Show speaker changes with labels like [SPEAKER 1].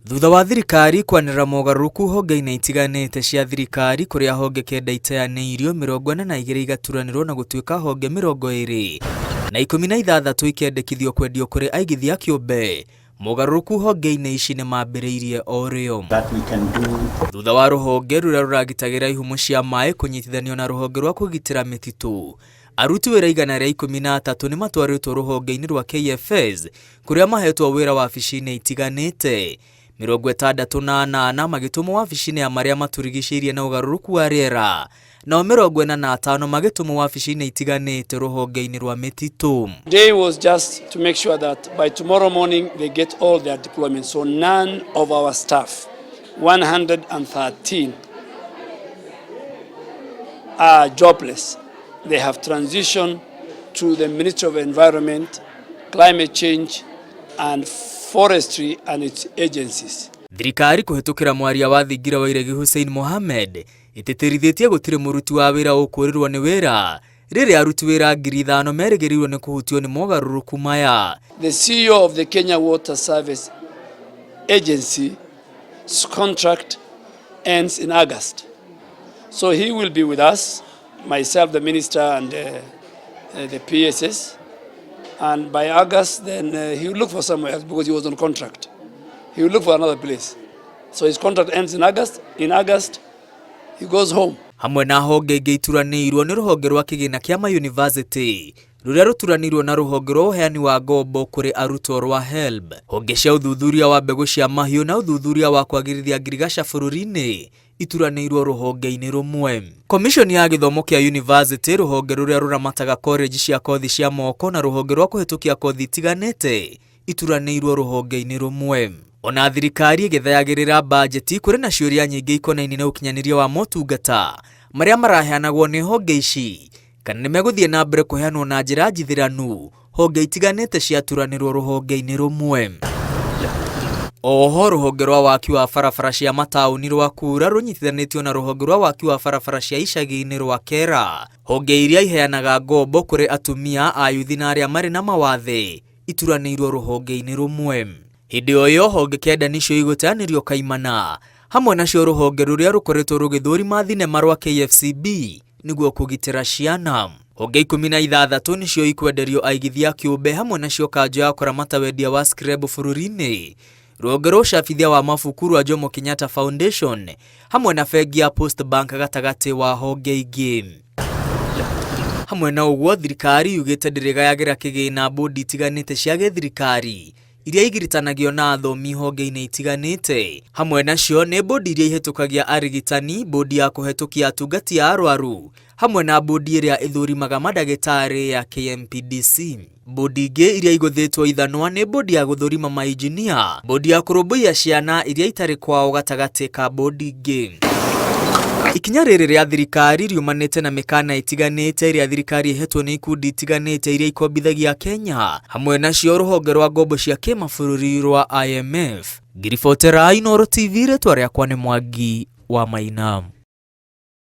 [SPEAKER 1] Thutha wa thirikari kwanĩrĩra mogarũrũku honge-inĩ itiganĩte cia thirikari kũrĩa honge kenda iteanĩirio, 42 igaturanĩrwo na gũtuĩka honge 26 ikendekithio kwendio kũrĩ aigithia kĩũmbe, mogarũrũku honge-inĩ ici nĩ mambĩrĩirie o rĩo. Thutha wa rũhonge rũrĩa rũragitagĩra ihumo cia maĩ kũnyitithanio na rũhonge rwa kũgitĩra mĩtitũ, aruti wĩra 113 nĩ matwarĩtwo rũhonge-inĩ rwa KFS kũrĩa mahetwo wĩra wabici-inĩ itiganĩte. 68 magĩtũmwo wabici-inĩ ya marĩa matũrigicĩirie na ũgarũrũku wa rĩera, nao 45 magĩtũmwo wabici-inĩ itiganĩte rũhonge-inĩ rwa mĩtitũ.
[SPEAKER 2] Today was just to make sure that by tomorrow morning they get all their deployments. So none of our staff, 113, are jobless. They have transitioned to the Ministry of Environment, Climate Change and Forestry and its agencies.
[SPEAKER 1] Thirikari kũhĩtũkĩra mwaria wa thingira wa iregi Hussein Mohamed ĩtĩtĩrithĩtie gũtirĩ mũruti wa wĩra ũkũrĩrwo nĩ wĩra rĩrĩa aruti wĩra 5,000 merĩgĩrĩirwo nĩ kũhutio nĩ mogarũrũku maya.
[SPEAKER 2] The CEO of the Kenya Water Service Agency's contract ends in August. So he will be with us, myself, the minister, and the PSS. And by August, then he will look for somewhere else because he was on contract. He will look for another place. So his contract ends in August. In August, he goes home.
[SPEAKER 1] Hamwe na honge ingĩ ituranĩirwo nĩ rũhonge rwa kĩgĩna kĩa ma university rũrĩa rũturanĩirwo na rũhonge rwa ũheani wa ngombo kũrĩ arutwo rwa HELB, honge cia ũthuthuria wa mbegũ cia mahiũ na ũthuthuria wa kwagĩrithia ngirigaca bũrũri-inĩ ituranĩirwo rũhonge-inĩ rũmwe. Komishoni ya gĩthomo kĩa university, rũhonge rũrĩa rũramataga college cia kothi cia moko na rũhonge rwa kũhĩtũkia kothi itiganĩte ituranĩirwo rũhonge-inĩ rũmwe. Ona thirikari ĩgĩthayagĩrĩra bajeti, kũrĩ na ciũria nyingĩ ikonainie na ũkinyanĩria wa motungata marĩa maraheanagwo nĩ honge ici, kana nĩ megũthiĩ na mbere kũheanwo na njĩra njithĩranu honge itiganĩte ciaturanĩrwo rũhonge-inĩ rũmwe. Oho rũhonge rwa waki wa barabara cia mataũni rwa Kura rũnyitithanĩtio na rũhonge rwa waki wa barabara cia icagi-inĩ rwa Kera. Honge iria iheanaga ngombo kũrĩ atumia, ayuthi na arĩa marĩ na mawathe ituranĩirwo rũhonge-inĩ rũmwe. Hĩndĩ o ĩyo honge kenda nĩcio igũteanĩrio kaimana, hamwe nacio rũhonge rũrĩa rũkoretwo rũgĩthũrima thinema rwa KFCB nĩguo kũgitĩra ciana. Honge 16 nĩcio ikwenderio aigithia kĩũmbe, hamwe nacio kanjũ ya kũramata wendia wa scrap bũrũri-inĩ, rũhonge rwa ũcabithia wa mabuku rwa Jomo Kenyatta Foundation hamwe na bengi ya Post Bank gatagatĩ wa honge ingĩ. Hamwe na ũguo, thirikari yugĩte ndĩrĩgayagĩra kĩgĩna bodi itiganĩte cia gĩthirikari iria igiritanagio na athomi honge-inĩ itiganĩte. Hamwe nacio nĩ bodi iria ihĩtũkagia arigitani, bodi ya kũhetũkia atungati a arwaru hamwe na bodi ĩrĩa ĩthũrimaga mandagĩtarĩ ya KMPDC. Bodi ingĩ iria igũthĩtwo ithanwa nĩ bodi ya gũthũrima mainjinia, bodi ya kũrũmbũiya ciana iria itarĩ kwao gatagatĩ ka bodi ingĩ. Ikinya rĩrĩ rĩa thirikari riumanĩte na mĩkana ĩtiganĩte ĩrĩa thirikari ĩhetwo nĩ ikundi itiganĩte iria ikombithagia Kenya, hamwe nacio rũhonge rwa ngombo cia kĩmabũrũri rwa IMF. Ngiribotera Inooro TV, rĩtwa rĩakwa nĩ Mwangi wa Maina.